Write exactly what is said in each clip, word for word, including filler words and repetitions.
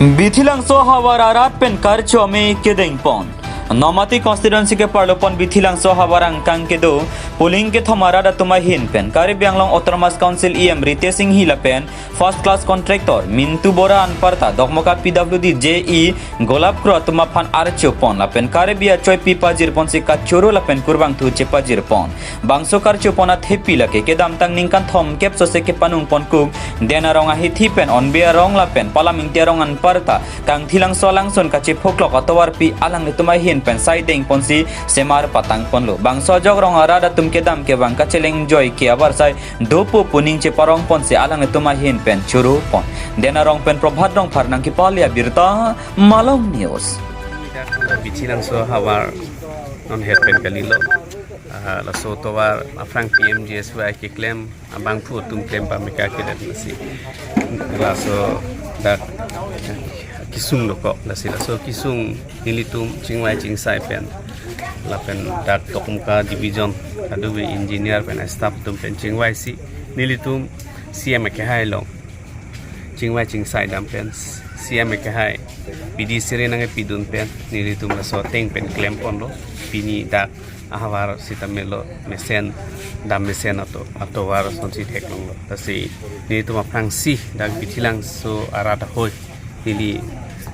Bithilangso havar arat pen karcho ame kedeng pon. Nomati constituency ke parlo pon Bithilangso havar angkang kedo polling kethom arat atum ahin pen Karbi Anglong Autonomous Council E M Ritesh Enghi lapen first class contractor Mintu Bora anparta Dokmoka P W D J E Golap Kro atum aphan archo pon lapen Karbi achoi pi pajir ponsi kachoro lapen kurbangthu chepajir pon. Bangso karcho pon athepi lake kedamtang ningkan thomkep sose kepanung pon kuk Den Arong ahithi pen Onbe Arong lapen Palam Ingti Arong anparta Kangthilangso alangsun kachephoklok atovarpi alanglitum ahin pen sai deng ponsi semar patang ponlo. Bangso ajok rong arat atum kedam kevang kacheleng joi ke abar sai dopo pu ning cheparong ponsi alanglitum ahin pen choro pon. Den Arong pen Prabhat Rongphar nangkepale abirta, Malong News. Bithilangso havar non het pen kalilo. Ah, laso tovar aphrang P M G S Y keklem abangphu atum klem pameka kedet nasi. Laso dak kisung dokok, lasi laso kisung nelitum chingvai chingsai pen lapen dak Dokmoka division adubi engineer pen staff atum pen chingvaisi nelitum C M akehai along chingvai chingsai dam pen C M akehai P D C re nangkepidun pen nelitum laso ateng pen klem ponlo. Pini dak ahavar sitame lo mesen, dam mesen ato, atovar asonsi theklonglo. Lasi nelitum aphrangsi dak Bithilangso arat ahoi neli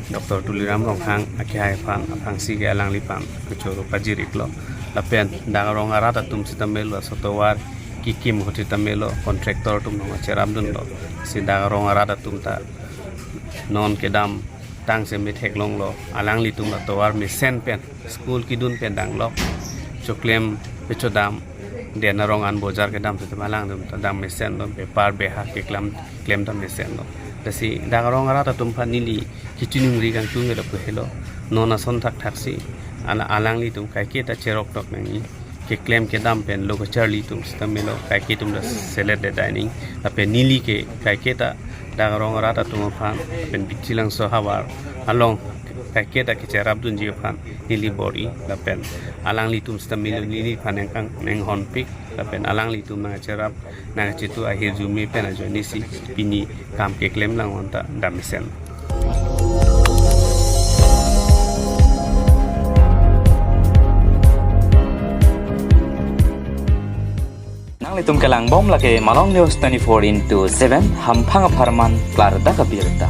Doctor Tuliram Ronghang akehai aphan aphrangsi ke alangliphan kachoro pajir-iklo. Lapen dak rong arat atum sitame lo laso tovar kekim ahut sitame lo contractor atum nangkacherapdunlo. Si dak rong arat atum ta non kedamtang seme theklonglo, alanglitum atovar mesen pen school kedun pen danglok, choklem pechodam, Den Arong an bojar kedam sitame alangtum ta dam mesenlo, bepar beha keklem, klem dam mesenlo. Lasi dak rong arat atum aphan neli kachiningri kangtung ke lapu helo, non ason thakthaksi ala alanglitum kaiketa cherok tok nangji, keklem kedam pen lo kacharli atum sitame lo kaike atum ta selet de dining, lapen neli ke kaiketa dak rong arat atum aphan lapen Bithilangso havar along kaiketa kecherapdunji aphan neli bor-i, lapen alanglitum sitame lo neliphan nangkang nanghonpik, lapen alanglitum nangkacherap nangkachetu ahirjume pen ajoinesi pini kam keklem lang-on ta dam mesen. Nanglitum kelang bom lake Malong News twenty-four into seven, hamphang apharman klardak abirta.